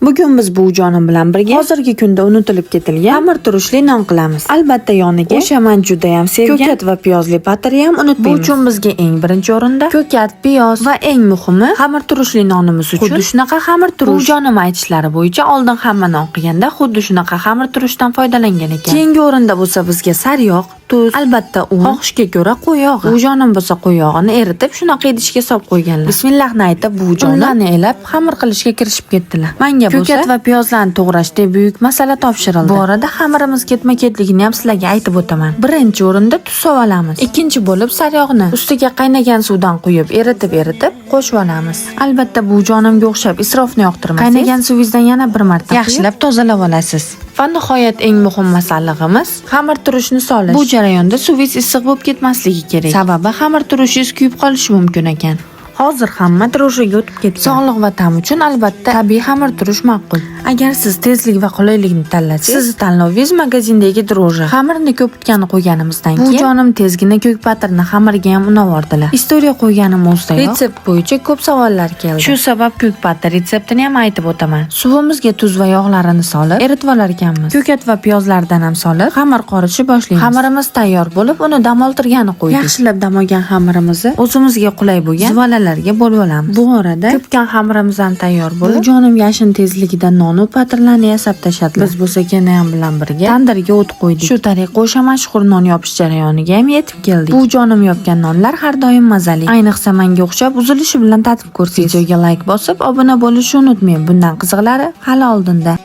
Bugun biz buvijonim bilan birga hozirgi kunda unutilib ketilgan xamir turushli non qilamiz. Albatta, yoniga o'sha man juda ham sevgan ko'kat va piyozli patirni ham unutmaymiz. Bu uchun bizga eng birinchi o'rinda ko'kat, piyoz va eng muhimi xamir turushli nonimiz uchun xuddi shunaqa xamir turush. Buvijonim aytishlari bo'yicha oldin hamma non qilganda xuddi shunaqa xamir turushdan foydalangan ekan. Keyingi o'rinda bo'lsa bizga sariyog', tuz, albatta un, xohishga ko'ra qo'y yog'i. Buvijonim bo'lsa qo'y yog'ini eritib, shunaqa idishga solib qo'yganlar. Bismillahni aytib, buvijonim unlarni elab xamir qilishga kirishib ketdilar. Manga bo'lsa ko'kat va piyozlarni to'g'rashda buyuk masala topshirildi. Bu orada xamirimiz ketma-ketligini ham sizlarga aytib o'taman. Birinchi o'rinda tuz solamiz. Ikkinchi bo'lib sariyog'ni ustiga qaynagan suvdan quyib, eritib-eritib qo'shib olamiz. Albatta, buvijonimga o'xshab isrofni yoqtirmasangiz, qaynagan suvingizdan yana bir marta yaxshilab tozalab olasiz. Va nihoyat eng muhim masallig'imiz xamir turushni solish. Bu jarayonda suvingiz issiq bo'lib ketmasligi kerak. Sababi xamir turushingiz kuyib qolishi mumkin ekan. Hozir hamma дрожжи ga o'tib ketgan. Sog'liq va ta'm uchun albatta tabiiy xamir turish ma'qul. Agar siz tezlik va qulaylikni tanlasangiz, sizni tanlovingiz magazindagi дрожжи. Xamirni ko'pirtgani qo'yganimizdan keyin buvijonim tezgina ko'k patirni xamirga ham unavordilar. История qo'yganim o'zidayoq retsept bo'yicha ko'p savollar keldi. Shu sabab ko'k patir retseptini ham aytib o'taman. Suvimizga tuz va yog'larini solib, eritib olar ekanmiz. Ko'kat va piyozlardan ham solib, xamir qorishni boshlaymiz. Xamirimiz tayyor bo'lib, uni dam oltirgani qo'ydik. Yaxshilab dam olgan xamirimizni o'zimizga qulay bo'lgan zuvalalarga bo'lib olamiz. Bu orada ko'pgan xamirimiz ham tayyor bo'lib, jonim yashin tezligida nonu patirlarni yasab tashladilar. Biz bo'lsa ham bilan birga tandirga o't qo'ydik. Shu tariqa o'sha mashhur non yopish jarayoniga ham yetib keldik. Bu jonim yopgan nonlar har doim mazali. Ayniqsa menga o'xshab uzilishi bilan tatib ko'rsangiz. Videoga layk bosib, obuna bo'lishni unutmang. Bundan qiziqlari hali oldinda.